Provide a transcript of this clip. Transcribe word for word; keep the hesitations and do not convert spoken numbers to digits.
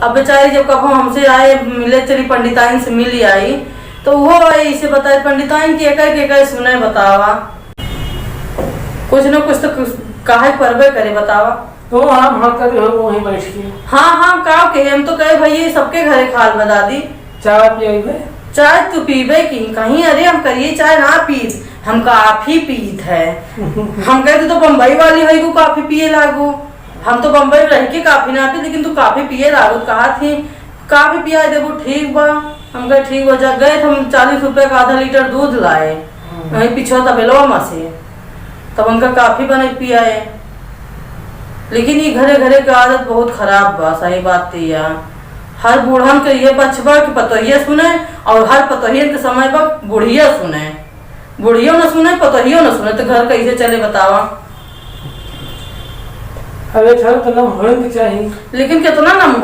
अब बेचारी जब कभो हमसे आए, मिले चली, पंडिताइन से मिल आई, तो उहो आई, इसे बताए पंडिताइन कि एकर के एकर सुने बतावा। कुछ न कुछ तो कुछ काहे परबे करे बतावा। तो हम हाँ करे हो वहीं बैठ के। हाँ, हाँ, का कहे, हम तो कहे भैया सबके घरे खाल बता दी। चाय पियाई बे? चाय तू पीबे की कहीं? अरे हम करिए चाय ना पीत, हम काफी पीत है। हम कहे तू तो बम्बई वाली है, को काफी पिए लागू। हम तो बम्बई में रह के काफी ना पी, लेकिन तू काफी पिए लागू। कहा थी काफी पिया देबू, ठीक बा। हम कहे ठीक बा, जा गए तो हम चालीस रुपया का आधा लीटर दूध लाए, हम्म। वहीं पिछवा तबेलवा में से, तब उनका काफी बने पियाए। लेकिन ये घरे घरे के आदत बहुत खराब बा, सही बात तो या। हर बूढ़न के ये पक्ष बा कि पतोहिया सुने, और हर पतोहियन के समय बा बुढ़िया सुने। बुढ़ियो न सुने, पतोहियो न सुने, तो घर कैसे चले बतावा? अरे, थोड़ा तो नम होए के चाही। लेकिन कितना नम हो?